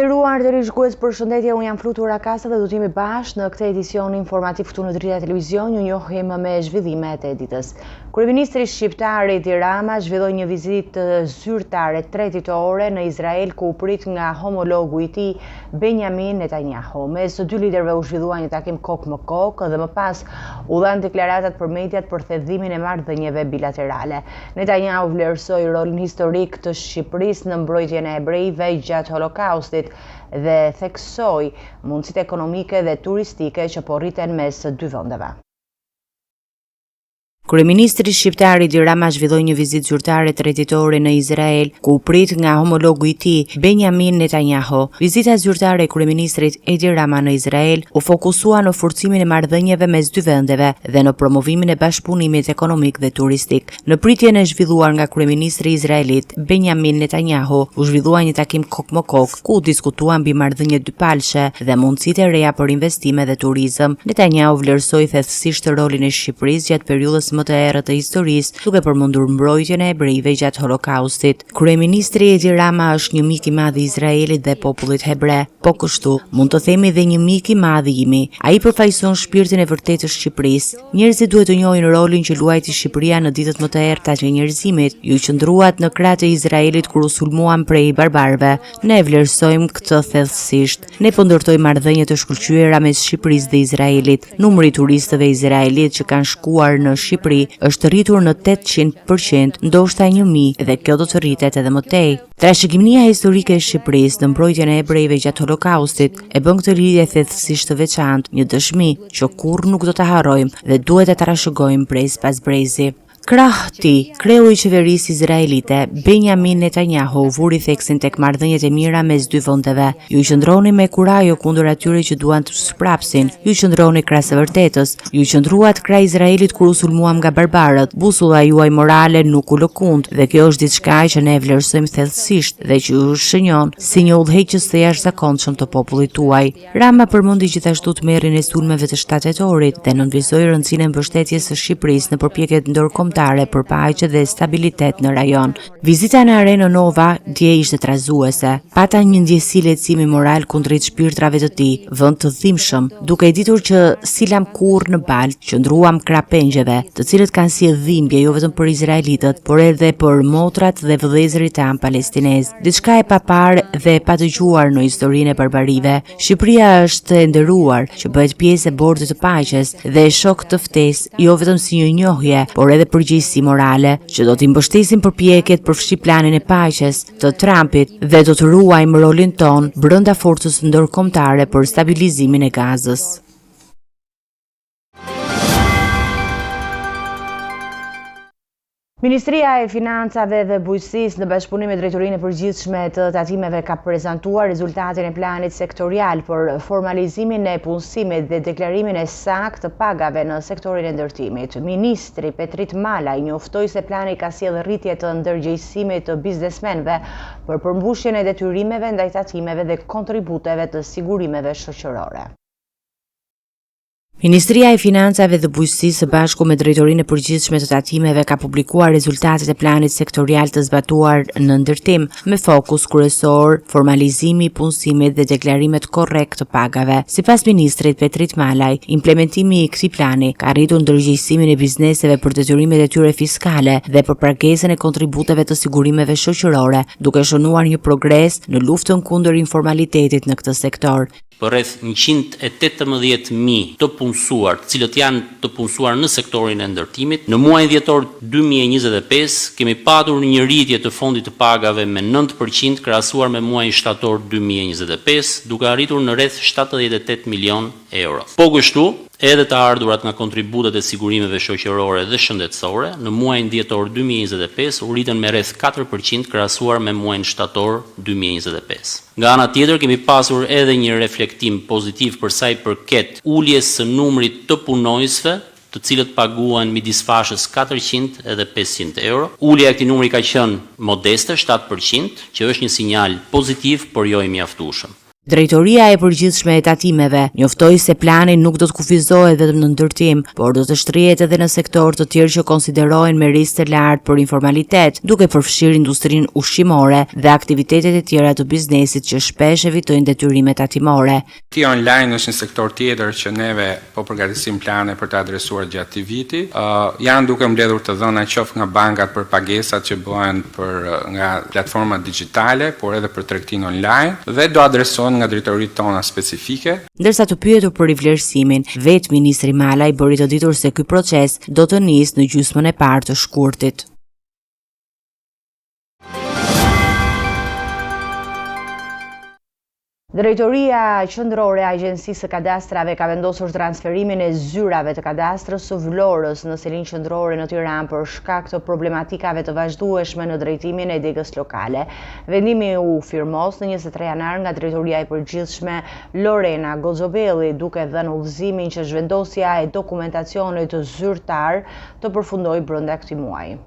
nderuar teleshikues, përshëndetje, unë jam Flutura Kasa dhe do të jemi bashkë në këtë edicion informativ këtu në Drita Televizion, ju njohim me zhvillimet e ditës. Kryeministri shqiptar Edi Rama zhvilloi një vizitë zyrtare treditore në Izrael ku u prit nga homologu i tij Benjamin Netanyahu. Mes dy liderëve u zhvillua një takim kokë më kokë dhe më pas u dhanë deklaratat për mediat për thellimin e marrëdhënieve bilaterale. Netanyahu vlerësoi rolin historik të Shqipërisë në mbrojtjen e hebrejve gjatë Holokaustit dhe theksoi mundësitë ekonomike dhe turistike që po rriten mes dy vendeve. Kryeministri shqiptar Edi Rama zhvilloi një vizitë zyrtare treditore në Izrael, ku u prit nga homologu i tij, Benjamin Netanyahu. Vizita zyrtare e kryeministrit Edi Rama në Izrael u fokusua në forcimin e marrëdhënieve mes dy vendeve dhe në promovimin e bashkëpunimit ekonomik dhe turistik. Në pritjen e zhvilluar nga kryeministri izraelit, Benjamin Netanyahu, u zhvillua një takim kokë më kokë, ku u diskutua mbi marrëdhëniet dypalëshe dhe mundësitë e reja për investime dhe turizëm. Netanyahu vlerësoi thellësisht rolin e Shqipërisë gjatë periudhës më të errët të historisë, duke përmendur mbrojtjen e hebrejve gjatë Holokaustit. Kryeministri Edi Rama është një mik i madh i Izraelit dhe popullit hebre. Po kështu, mund të themi dhe një mik i madh i imi. Ai përfaqëson shpirtin e vërtetë të Shqipërisë. Njerëzit duhet të njohin rolin që luajti Shqipëria në ditët më të errëta të njerëzimit. Ju qëndruat në krah të Izraelit kur u sulmuam prej barbarëve. Ne e vlerësojmë këtë thellësisht. Ne po ndërtojmë marrëdhënie të shkëlqyera mes Shqipërisë dhe Izraelit. Numri i turistëve izraelitë që kanë shkuar në Shqipëri është rritur në 800%, ndoshta 1000 dhe kjo do të rritet edhe më tej. Trashëgimia historike e Shqipërisë në mbrojtjen e hebrejve gjatë Holokaustit e bën këtë lidhje thellësisht të veçantë, një dëshmi që kurrë nuk do ta harrojmë dhe duhet ta trashëgojmë brez pas brezi. Krah tij, kreu i qeverisë izraelite, Benjamin Netanyahu vuri theksin tek marrëdhëniet e mira mes dy vendeve. Ju qëndroni me kurajo kundër atyre që duan të sprapsin. Ju qëndroni krah së vërtetës. Ju qëndruat krah Izraelit kur u sulmuam nga barbarët. Busulla juaj morale nuk u lëkund dhe kjo është diçka që ne e vlerësojmë thellësisht dhe që ju shënjon si një udhëheqës të jashtëzakonshëm të popullit tuaj. Rama përmendi gjithashtu tmerrin e sulmeve të 7 tetorit dhe nënvizoi rëndësinë e mbështetjes së Shqipërisë në përpjekjet ndërkombëtare për paqe dhe stabilitet në rajon. Vizita në Arenën Nova dje ishte trazuese. Pata një ndjesi lehtësimi moral kundrejt shpirtrave të tij, vend të dhimbshëm, duke e ditur që s'i lamë kurrë në baltë, qëndruam krah pengjeve, të cilët kanë sjellë dhimbje jo vetëm për izraelitët, por edhe për motrat dhe vëllezërit tanë palestinezë. Diçka e paparë dhe e padëgjuar në historinë e barbarive. Shqipëria është e nderuar që bëhet pjesë e bordit të paqes dhe e shoh këtë ftesë jo vetëm si një njohje, por edhe përgjegjësi morale, që do t'i mbështesim përpjekjet përfshi planin e paqes të Trumpit dhe do të ruajmë rolin tonë brenda forcës ndërkombëtare për stabilizimin e Gazës. Ministria e Financave dhe Bujqësisë në bashkëpunim me Drejtorinë e Përgjithshme të Tatimeve ka prezantuar rezultatin e planit sektorial për formalizimin e punësimit dhe deklarimin e saktë të pagave në sektorin e ndërtimit. Ministri Petrit Malaj njoftoi se plani ka sjellë rritje të ndërgjegjësimit të biznesmenëve për përmbushjen e detyrimeve ndaj tatimeve dhe kontributeve të sigurimeve shoqërore. Ministria e Financave dhe Bujqësisë së bashku me Drejtorinë e Përgjithshme të Tatimeve ka publikuar rezultatet e planit sektorial të zbatuar në ndërtim, me fokus kryesor formalizimi i punësimit dhe deklarimet korrekt të pagave. Sipas ministrit Petrit Malaj, implementimi i këtij plani ka rritur ndërgjegjësimin e bizneseve për detyrimet e tyre fiskale dhe për pagesën e kontributeve të sigurimeve shoqërore, duke shënuar një progres në luftën kundër informalitetit në këtë sektor. Për rreth 118.000 të punësuar, të cilët janë të punësuar në sektorin e ndërtimit, në muajin dhjetor 2025 kemi patur një rritje të fondit të pagave me 9% krahasuar me muajin shtator 2025, duke arritur në rreth 78 milion euro. Po kështu, edhe të ardhurat nga kontributet e sigurimeve shoqërore dhe shëndetësore në muajin dhjetor 2025 u rritën me rreth 4% krahasuar me muajin shtator 2025. Nga ana tjetër kemi pasur edhe një reflektim pozitiv për sa i përket uljes së numrit të punonjësve të cilët paguhen midis fashës 400 edhe 500 euro. Ulja e këtij numri ka qenë modeste, 7%, që është një sinjal pozitiv, por jo i mjaftueshëm. Drejtoria e Përgjithshme e Tatimeve njoftoi se plani nuk do të kufizohet vetëm në ndërtim, por do të shtrihet edhe në sektorë të tjerë që konsiderohen me risk të lartë për informalitet, duke përfshirë industrinë ushqimore dhe aktivitetet e tjera të biznesit që shpesh evitojnë detyrimet tatimore. Tregtia online është një sektor tjetër që neve po përgatisim plane për të adresuar gjatë këtij viti. Janë duke mbledhur të dhëna qoftë nga bankat për pagesat që bëhen për nga platformat dixhitale, por edhe për tregtinë online dhe do adresohen nga drejtoritë tona specifike. Ndërsa të pyetur për rivlerësimin, vetë ministri Malaj bëri të ditur se ky proces do të nisë në gjysmën e parë të shkurtit. Drejtoria Qendrore e Agjencisë së Kadastrave ka vendosur transferimin e zyrave të Kadastrës së Vlorës në selinë qendrore në Tiranë për shkak të problematikave të vazhdueshme në drejtimin e degës lokale. Vendimi u firmos në 23 janar nga Drejtoria e Përgjithshme Lorena Goxhobelli, duke dhënë udhëzimin që zhvendosja e dokumentacionit zyrtar të përfundojë brenda këtij muaji.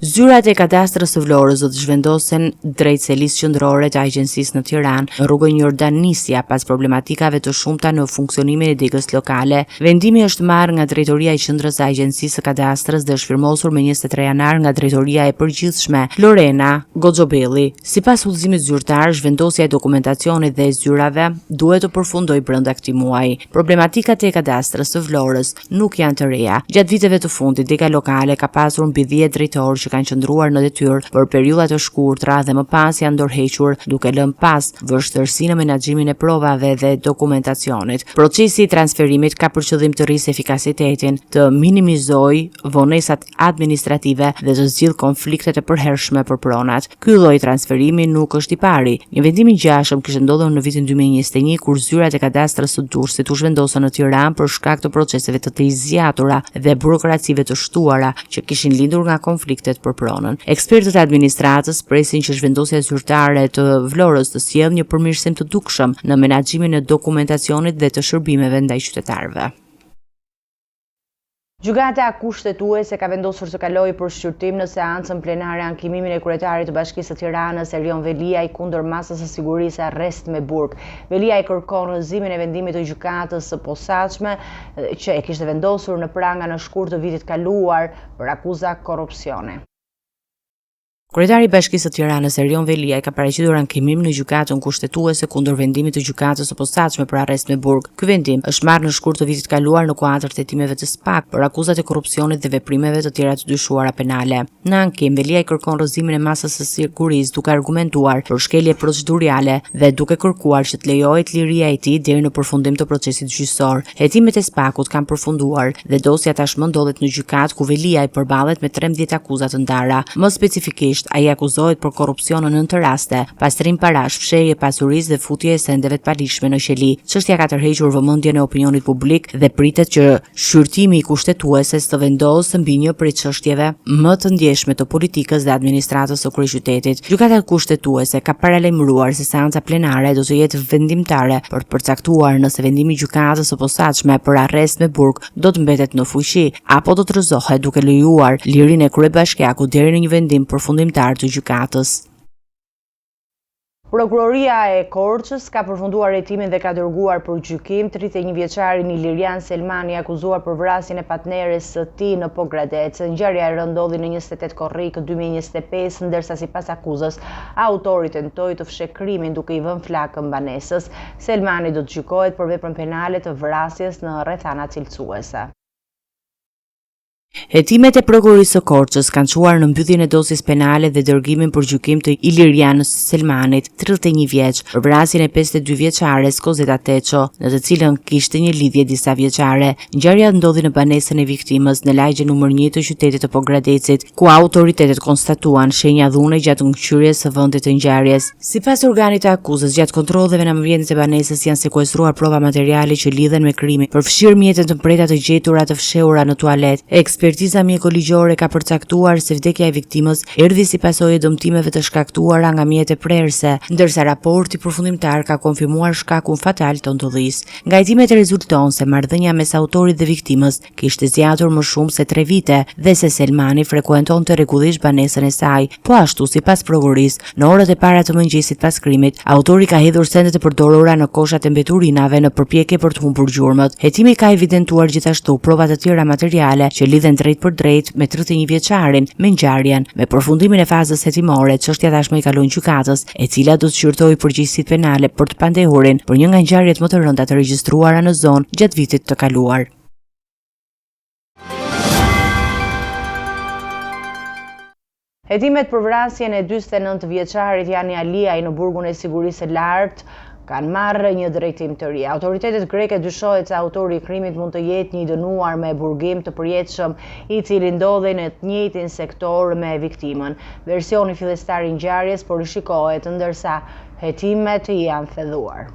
Zyrat e Kadastrës së Vlorës do të zhvendosen drejt selisë qendrore të agjencisë në Tiranë, në rrugën Jordan Nisja, pas problematikave të shumta në funksionimin e degës lokale. Vendimi është marrë nga Drejtoria e Qendrës së Agjencisë së Kadastrës dhe është firmosur më 23 janar nga Drejtoria e Përgjithshme, Lorena Goxhobelli. Sipas udhëzimit zyrtar, zhvendosja e dokumentacionit dhe e zyrave duhet të përfundojë brenda këtij muaji. Problematikat e Kadastrës së Vlorës nuk janë të reja. Gjatë viteve të fundit, dega lokale ka pasur mbi 10 drejtorë që kanë qëndruar në detyrë për periudha të shkurtra dhe më pas janë dorëhequr, duke lënë pas vështirësi në menaxhimin e provave dhe dokumentacionit. Procesi i transferimit ka për qëllim të rrisë efikasitetin, të minimizojë vonesat administrative dhe të zgjidhë konfliktet e përhershme për pronat. Ky lloj transferimi nuk është i pari. Një vendim i ngjashëm kishte ndodhur në vitin 2021 kur zyrat e kadastrës së Durrësit u zhvendosën në Tiranë për shkak të proceseve të tejzgjatura dhe burokracive të shtuara që kishin lindur nga konfliktet për pronën. Ekspertët e administratës presin që zhvendosja zyrtare të Vlorës të sjellë një përmirësim të dukshëm në menaxhimin e dokumentacionit dhe të shërbimeve ndaj qytetarëve. Gjykata Kushtetuese ka vendosur të kalojë për shqyrtim në seancën plenare ankimimin e kryetarit të Bashkisë së Tiranës, Erion Veliaj, kundër masës së sigurisë arrest me burg. Veliaj kërkon rrëzimin e vendimit të Gjykatës së Posaçme që e kishte vendosur në pranga në shkurt të vitit kaluar për akuza korrupsioni. Kryetari i Bashkisë së Tiranës, Erion Veliaj, ka paraqitur ankimim në Gjykatën Kushtetuese kundër vendimit të Gjykatës së Posaçme për arrest me burg. Ky vendim është marrë në shkurt të vitit të kaluar në kuadër të hetimeve të SPAK për akuzat e korrupsionit dhe veprimeve të tjera të dyshuara penale. Në ankim, Veliaj kërkon rrëzimin e masës së sigurisë duke argumentuar për shkelje procedurale dhe duke kërkuar që të lejohet liria e tij deri në përfundim të procesit gjyqësor. Hetimet e SPAK-ut kanë përfunduar dhe dosja tashmë ndodhet në gjykatë ku Veliaj përballet me 13 akuza të ndara. Më specifikisht, ai akuzohet për korrupsion në nëntë raste, pastrim parash, fshehje e pasurisë dhe futje e sendeve të paligjshme në qeli. Çështja ka tërhequr vëmendjen e opinionit publik dhe pritet që shqyrtimi i Kushtetueses të vendosë mbi një prej çështjeve më të ndjeshme të politikës dhe administratës së kryeqytetit. Gjykata Kushtetuese ka paralajmëruar se seanca plenare do të jetë vendimtare për të përcaktuar nëse vendimi i Gjykatës së Posaçme për arrest me burg do të mbetet në fuqi apo do të rrëzohet duke lejuar lirinë e kryebashkiakut deri në një vendim përfundimtar të gjykatës. Prokuroria e Korçës ka përfunduar hetimin dhe ka dërguar për gjykim 31 vjeçarin Ilirian Selmani i akuzuar për vrasjen e partneres së tij në Pogradec. Ngjarja e rëndë ndodhi në 28 korrik 2025, ndërsa sipas akuzës, autori tentoi të fshehë krimin duke i vënë flakën banesës. Selmani do të gjykohet për veprën penale të vrasjes në rrethana cilësuese. Hetimet e Prokurorisë së Korçës kanë çuar në mbylljen e dosjes penale dhe dërgimin për gjykim të Ilirian Selmanit, 31 vjeç, për vrasjen e 52 vjeçares Kozeta Teço, në të cilën kishte një lidhje disa vjeçare. Ngjarja ndodhi në banesën e viktimës në lagjen numër 1 të qytetit të Pogradecit, ku autoritetet konstatuan shenja dhune gjatë këqyrjes së vendit të ngjarjes. Sipas organit të akuzës, gjatë kontrolleve në ambientet e banesës janë sekuestruar prova materiale që lidhen me krimin, përfshirë mjete të mprehta të gjetura të fshehura në tualet. Ekspertiza mjeko-ligjore ka përcaktuar se vdekja e viktimës erdhi si pasojë e dëmtimeve të shkaktuara nga mjete prerëse, ndërsa raporti përfundimtar ka konfirmuar shkakun fatal të ndodhisë. Nga hetimet rezulton se marrëdhënia mes autorit dhe viktimës kishte zgjatur më shumë se tre vite dhe se Selmani frekuentonte rregullisht banesën e saj. Po ashtu, sipas prokurorisë, në orët e para të mëngjesit pas krimit, autori ka hedhur sendet e përdorura në koshat e mbeturinave në përpjekje për të humbur gjurmët. Hetimi ka evidentuar gjithashtu prova të tjera materiale që lidhen drejtpërdrejt me 31 vjeçarin, me ngjarjen. Me përfundimin e fazës hetimore, çështja tashmë i kalon gjykatës, e cila do të shqyrtojë përgjegjësitë penale për të pandehurin për një nga ngjarjet më të rënda të regjistruara në zonë gjatë vitit të kaluar. Hetimet për vrasjen e 49 vjeçarit Jani Aliaj në burgun e sigurisë së lartë kanë marrë një drejtim të ri. Autoritetet greke dyshohet se autori i krimit mund të jetë një i dënuar me burgim të përjetshëm, i cili ndodhej në të njëjtin sektor me viktimën. Versioni fillestar i ngjarjes po rishikohet, ndërsa hetimet janë thelluar.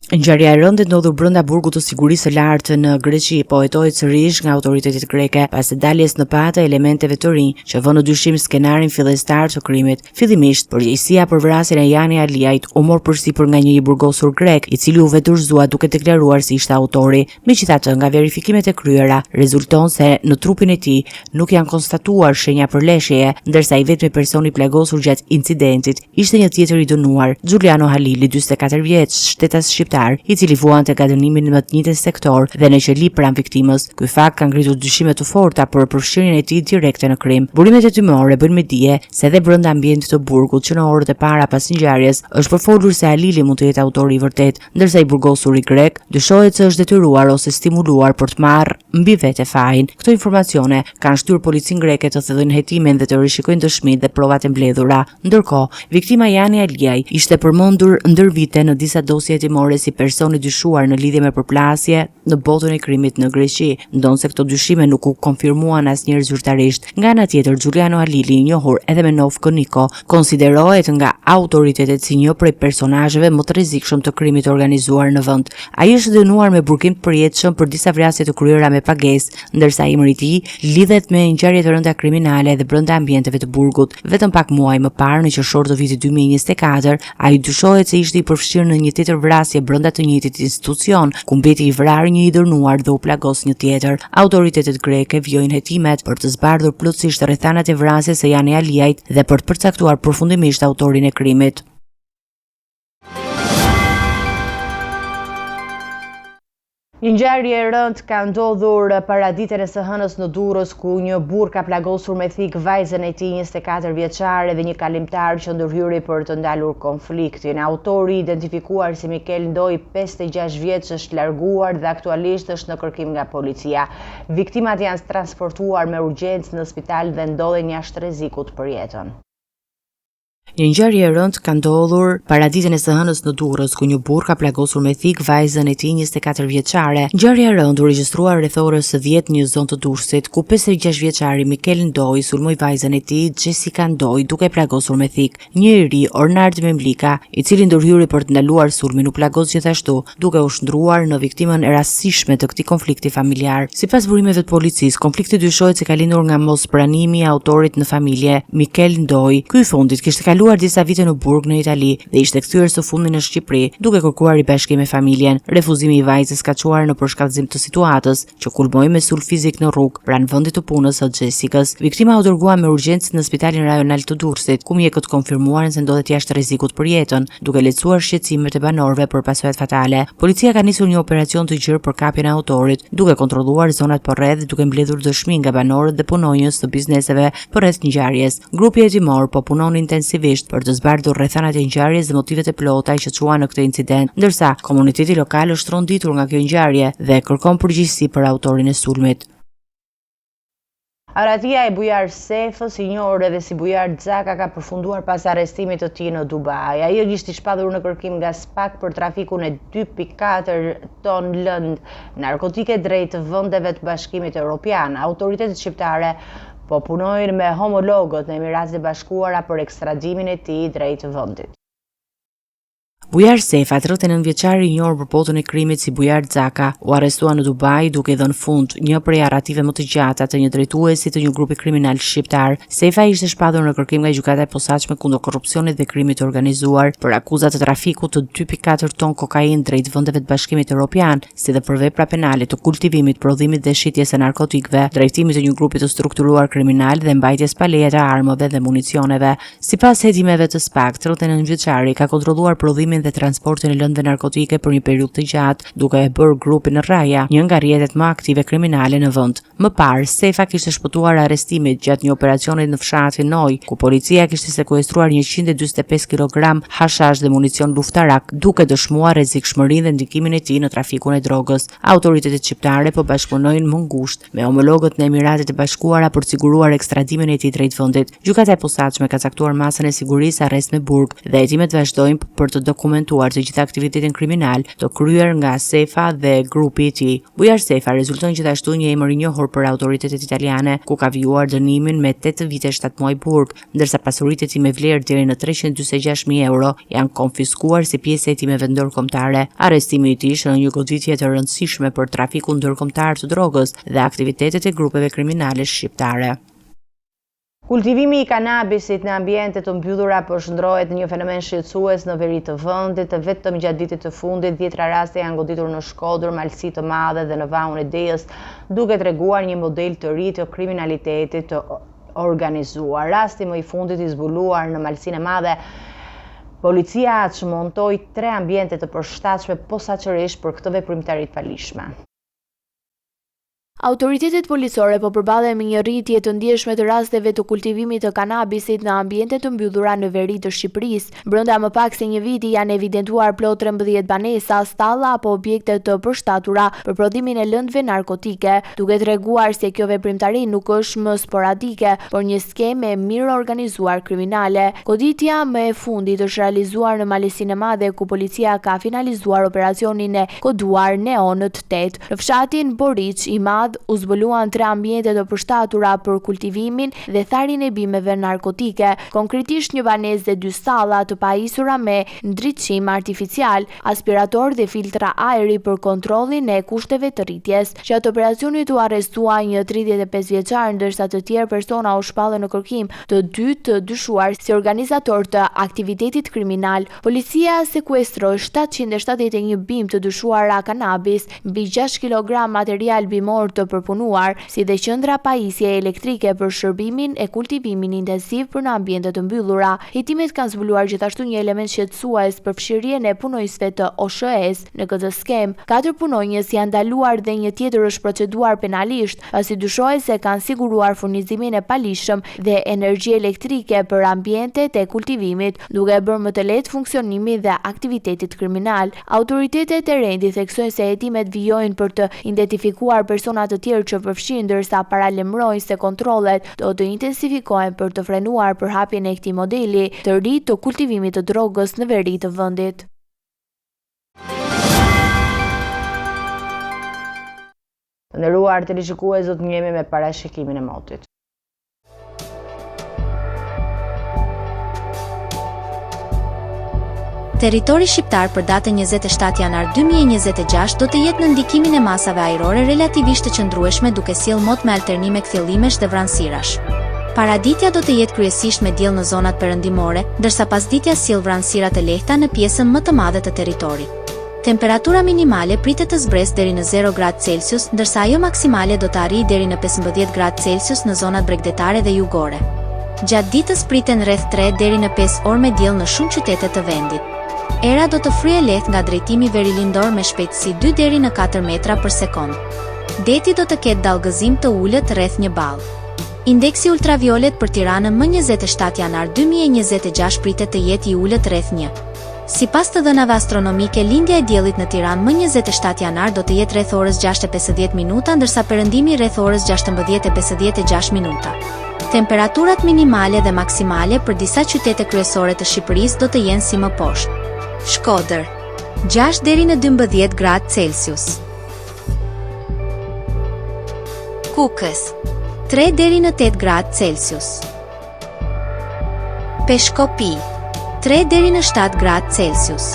Ngjarja e rëndë e ndodhur brenda burgut të sigurisë së lartë në Greqi po hetohet sërish nga autoritetet greke pas daljes në pah të elementeve të rinj që vënë në dyshim skenarin fillestar të krimit. Fillimisht, përgjegjësia për vrasjen e Jani Aliajt u mor përsipër nga një i burgosur grek, i cili u vetëdorëzua duke deklaruar se ishte autori. Megjithatë, nga verifikimet e kryera, rezulton se në trupin e tij nuk janë konstatuar shenja përleshjeje, ndërsa i vetmi person i plagosur gjatë incidentit Ishte një tjetër i dënuar, Xhuliano Halili, 44 vjeç, shtetas shqiptar, i cili vuante nga dënimi në të njëjtin sektor dhe në qeli pranë viktimës. Ky fakt ka ngritur dyshime të forta për përfshirjen e tij direkte në krim. Burimet hetimore bëjnë me dije se edhe brenda ambientit të burgut që në orët e para pas ngjarjes është përfolur se Halili mund të jetë autori i vërtetë, ndërsa i burgosuri grek dyshohet se është detyruar ose stimuluar për të marrë mbi vete fajin. Këto informacione kanë shtyrë policinë greke të thellojnë hetimin dhe të rishikojnë dëshmitë dhe provat e mbledhura. Ndërkohë, viktima Jani Aliaj ishte përmendur ndër vite në disa dosje hetimore si person i dyshuar në lidhje me përplasje në botën e krimit në Greqi, ndonëse këto dyshime nuk u konfirmuan asnjëherë zyrtarisht. Nga ana tjetër, Xhuliano Halili, i njohur edhe me nofkën Niko, konsiderohet nga autoritetet si një prej personazheve më të rrezikshëm të krimit të organizuar në vend. Ai është dënuar me burgim të përjetshëm për disa vrasje të kryera me pagesë, ndërsa emri i tij lidhet me ngjarje të rënda kriminale edhe brenda ambienteve të burgut. Vetëm pak muaj më parë, në qershor të vitit 2024, ai dyshohet se ishte i përfshirë në një tjetër vrasje brenda të njëjtit institucion, ku mbeti i vrarë një i dënuar dhe u plagos një tjetër. Autoritetet greke vijojnë hetimet për të zbardhur plotësisht rrethanat e vrasjes së Jani Aliajt dhe për të përcaktuar përfundimisht autorin e krimit. Një ngjarje e rëndë ka ndodhur paraditen e së hënës në Durrës ku një burrë ka plagosur me thikë vajzën e tij 24 vjeçare dhe një kalimtar që ndërhyri për të ndalur konfliktin. Autori i identifikuar si Mikel Ndoj, 56 vjeç, është larguar dhe aktualisht është në kërkim nga policia. Viktimat janë transportuar me urgjencë në spital dhe ndodhen jashtë rrezikut për jetën. Një ngjarje e rëndë ka ndodhur paraditen e së hënës në Durrës, ku një burrë ka plagosur me thikë vajzën e tij 24 vjeçare. Ngjarja e rëndë u regjistrua rreth orës 10 në një zonë të Durrësit, ku 56 vjeçari Mikel Ndoj sulmoi vajzën e tij Xhesika Ndoj duke e plagosur me thikë. Një i ri, Ornard Memlika, i cili ndërhyri për të ndaluar sulmin, u plagos gjithashtu, duke u shndërruar në viktimën e rastësishme të këtij konflikti familjar. Sipas burimeve të policisë, konflikti dyshohet se ka lindur nga mospranimi i autorit në familje, Mikel Ndoj. Ky i fundit kishte kaluar disa vite në burg në Itali dhe ishte kthyer së fundmi në Shqipëri, duke kërkuar ribashkim me familjen. Refuzimi i vajzës ka çuar në përshkallëzim të situatës, që kulmoi me sulm fizik në rrugë, pranë vendit të punës së Xhesikës. Viktima u dërgua me urgjencë në Spitalin Rajonal të Durrësit, ku mjekët konfirmuan se ndodhet jashtë rrezikut për jetën, duke lehtësuar shqetësimet e banorëve për pasojat fatale. Policia ka nisur një operacion të gjerë për kapjen e autorit, duke kontrolluar zonat përreth dhe duke mbledhur dëshmi nga banorët dhe punonjës të bizneseve përreth ngjarjes. Grupi hetimor po punon intensivisht për të zbardhur rrethanat e ngjarjes dhe motivet e plota që çuan në këtë incident, ndërsa komuniteti lokal është tronditur nga kjo ngjarje dhe kërkon përgjegjësi për autorin e sulmit. Arratia e Bujar Sefës, i njohur edhe si Bujar Xhaka, ka përfunduar pas arrestimit të tij në Dubai. Ai ishte i shpallur në kërkim nga SPAK për trafikun e 2.4 ton lëndë narkotike drejt vendeve të Bashkimit Europian. Autoritetet shqiptare po punojnë me homologët në Emiratet e Bashkuara për ekstradimin e tij drejt vendit. Bujar Sefa, 39 vjeçari i njohur për botën e krimit si Bujar Xhaka, u arrestua në Dubai duke i dhënë fund një prej arrative më të gjata të një drejtuesi të një grupi kriminal shqiptar. Sefa ishte shpallur në kërkim nga Gjykata e Posaçme kundër Korrupsionit dhe Krimit të Organizuar për akuza të trafikut të 2.4 ton kokainë drejt vendeve të Bashkimit Europian, si dhe për vepra penale të kultivimit, prodhimit dhe shitjes së narkotikëve, drejtimit të një grupi të strukturuar kriminal dhe mbajtjes pa leje të armëve dhe municioneve. Sipas hetimeve të SPAK, 39 vjeçari ka kontrolluar prodhimin dhe transportin e lëndëve narkotike për një periudhë të gjatë, duke e bërë grupin Rraja një nga rrjetet më aktive kriminale në vend. Më parë, Sefa kishte shpëtuar arrestimit gjatë një operacioni në fshatin Noj, ku policia kishte sekuestruar 145 kilogram hashash dhe municion luftarak, duke dëshmuar rrezikshmërinë dhe ndikimin e tij në trafikun e drogës. Autoritetet shqiptare po bashkëpunojnë më ngushtë me homologët në Emiratet e Bashkuara për të siguruar ekstradimin e tij drejt vendit. Gjykata e Posaçme ka caktuar masën e sigurisë arrest me burg dhe hetimet vazhdojnë për të dokumentuar të gjithë aktivitetin kriminal të kryer nga Sefa dhe grupi i tij. Bujar Sefa rezulton gjithashtu një emër i njohur për autoritetet italiane, ku ka vijuar dënimin me 8 vite 7 muaj burg. ndërsa pasuritë e tij me vlerë deri në 346.000 euro janë konfiskuar si pjesë e hetimeve ndërkombëtare. Arrestimi i tij shënon një goditje të rëndësishme për trafikun ndërkombëtar të drogës dhe aktivitetet e grupeve kriminale shqiptare. Kultivimi i kanabisit në ambiente të mbyllura po shndërrohet në një fenomen shqetësues në veri të vendit. Vetëm gjatë vitit të fundit, dhjetra raste janë goditur në Shkodër, Malësi të Madhe dhe në Vaun e Dejës, duke treguar një model të ri të kriminalitetit të organizuar. Rasti më i fundit i zbuluar në Malësinë e Madhe, policia çmontoi tre ambiente të përshtatshme posaçërisht për këtë veprimtari të paligjshme. Autoritetet policore po përballen me një rritje të ndjeshme të rasteve të kultivimit të kanabisit në ambiente të mbyllura në veri të Shqipërisë. Brenda më pak se një viti janë evidentuar plot 13 banesa, stalla apo objekte të përshtatura për prodhimin e lëndëve narkotike, duke treguar se kjo veprimtari nuk është më sporadike, por një skemë e mirëorganizuar kriminale. Goditja më e fundit është realizuar në Malësinë e Madhe, ku policia ka finalizuar operacionin e koduar Neonët 8. Në fshatin Boriç i Madh u zbuluan tre ambiente të përshtatura për kultivimin dhe tharjen e bimëve narkotike, konkretisht një banesë dhe dy stalla të pajisura me ndriçim artificial, aspirator dhe filtra ajri për kontrollin e kushteve të rritjes. Gjatë operacionit u arrestua një 35 vjeçar, ndërsa të tjerë persona u shpallën në kërkim, të dy të dyshuar si organizatorë të aktivitetit kriminal. Policia sekuestroi 771 bimë të dyshuara kanabis, mbi 6 kilogram material bimor të përpunuar, si dhe qendra pajisje elektrike për shërbimin e kultivimin intensiv për në ambiente të mbyllura. Hetimet kanë zbuluar gjithashtu një element shqetësues përfshirjen e punonjësve të OSHEE-s në këtë skemë. Katër punonjës janë ndaluar dhe një tjetër është proceduar penalisht, pasi dyshohet se kanë siguruar furnizimin e paligjshëm dhe energji elektrike për ambientet e kultivimit, duke e bërë më të lehtë funksionimin dhe aktivitetit kriminal. Autoritetet e rendit theksojnë se hetimet vijojnë për të identifikuar persona të tjerë që përfshihen, ndërsa paralajmërojnë se kontrollet do të intensifikohen për të frenuar përhapjen e këtij modeli të ri të kultivimit të drogës në veri të vendit. Të nderuar teleshikues, do të njihemi me parashikimin e motit. Territori shqiptar për datën 27 janar 2026 do të jetë në ndikimin e masave ajrore relativisht të qëndrueshme duke sjellë mot me alternime kthjellimesh dhe vranësirash. Paraditja do të jetë kryesisht me diell në zonat perëndimore, ndërsa pasditja sjell vranësira të lehta në pjesën më të madhe të territorit. Temperatura minimale pritet të zbresë deri në zero gradë Celsius, ndërsa ajo maksimale do të arrijë deri në 15 gradë Celsius në zonat bregdetare dhe jugore. Gjatë ditës priten rreth 3 deri në 5 orë me diell në shumë qytete të vendit. Era do të fryjë lehtë nga drejtimi verilindor me shpejtësi 2 deri në 4 metra për sekondë. Deti do të ketë dallgëzim të ulët rreth një ballë. Indeksi ultraviolet për Tiranën më 27 janar 2026 pritet të jetë i ulët rreth 1. Sipas të dhënave astronomike lindja e diellit në Tiranë më 27 janar do të jetë rreth orës 6:50 minuta ndërsa perëndimi rreth orës 16:56 minuta. Temperaturat minimale dhe maksimale për disa qytete kryesore të Shqipërisë do të jenë si më poshtë. Shkodër, 6 deri në 12 gradë Celsius. Kukës, 3 deri në 8 gradë Celsius. Peshkopi, 3 deri në 7 gradë Celsius.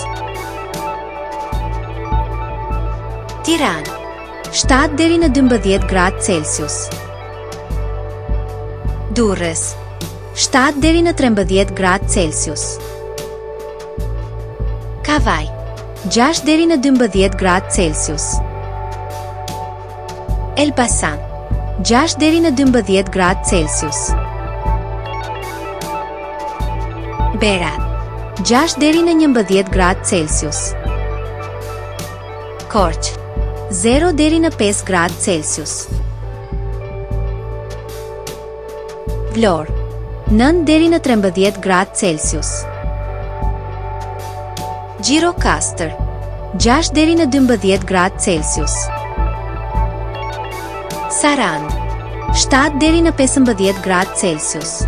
Tiranë, 7 deri në 12 gradë Celsius. Durrës, 7 deri në 13 gradë Celsius. Kavajë, 6 deri në 12 gradë Celsius. Elbasan, 6 deri në 12 gradë Celsius. Berat, 6 deri në 11 gradë Celsius. Korçë, 0 deri në 5 gradë Celsius. Vlorë, 9 deri në 13 gradë Celsius. Gjirokastër, 6 deri në 12 gradë Celsius. Sarandë, 7 deri në 15 gradë Celsius.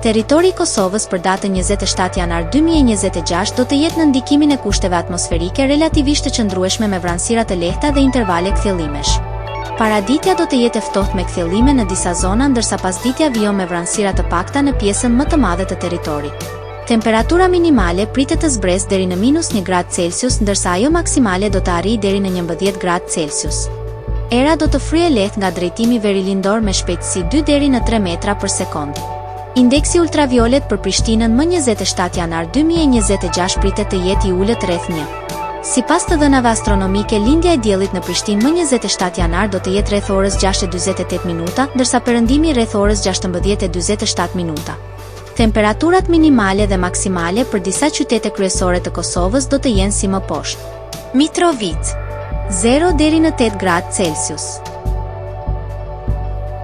Territori i Kosovës për datën 27 janar 2026 do të jetë në ndikimin e kushteve atmosferike relativisht të qëndrueshme me vranësira të lehta dhe intervale kthjellimesh. Paraditja do të jetë e ftohtë me kthjellime në disa zona ndërsa pasditja vijon me vranësira të pakta në pjesën më të madhe të territorit. Temperatura minimale pritet të zbresë deri në minus një gradë Celsius ndërsa ajo maksimale do të arrijë deri në 11 gradë Celsius. Era do të fryjë lehtë nga drejtimi verilindor me shpejtësi 2 deri në 3 metra për sekondë. Indeksi ultraviolet për Prishtinën më 27 janar 2026 pritet të jetë i ulët rreth 1. Sipas të dhënave astronomike, lindja e diellit në Prishtinë më 27 janar do të jetë rreth orës 6:48 minuta, ndërsa perëndimi rreth orës 16:47 minuta. Temperaturat minimale dhe maksimale për disa qytete kryesore të Kosovës do të jenë si më poshtë. Mitrovicë, 0 deri në 8 gradë Celsius.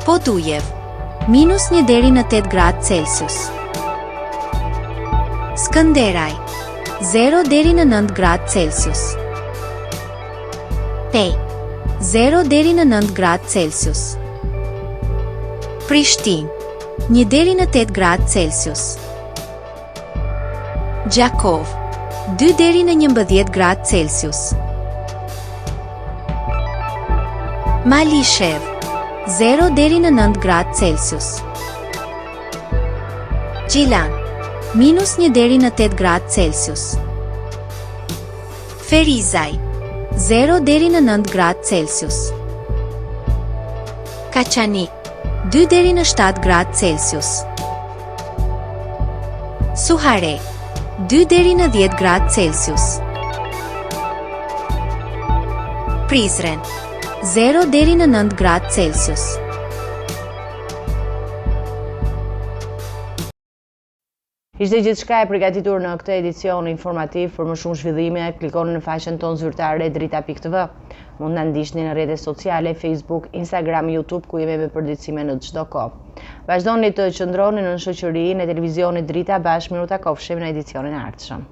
Podujevë, minus 1 deri në 8 gradë Celsius. Skënderaj, 0 deri në 9 gradë Celsius. Pejë, 0 deri në 9 gradë Celsius. Prishtinë, 1 deri në 8 gradë Celsius. Gjakovë, 2 deri në 11 gradë Celsius. Malishevë, 0 deri në 9 gradë Celsius. Gjilan, minus 1 deri në 8 gradë Celsius. Ferizaj, 0 deri në 9 gradë Celsius. Kaçanik, 2 deri në 7 gradë Celsius. Suharekë, 2 deri në 10 gradë Celsius. Prizren, 0 deri në 9 gradë Celsius. Ishte gjithçka e përgatitur në këtë edicion informativ. Për më shumë zhvillime, klikoni në faqen tonë zyrtare drita.tv. Mund na ndiqni në rrjetet sociale Facebook, Instagram, YouTube, ku jemi me përditësime në çdo kohë. Vazhdoni të qëndroni në shoqërinë e televizionit Drita, bashkë mirutakofshim në edicionin e ardhshëm.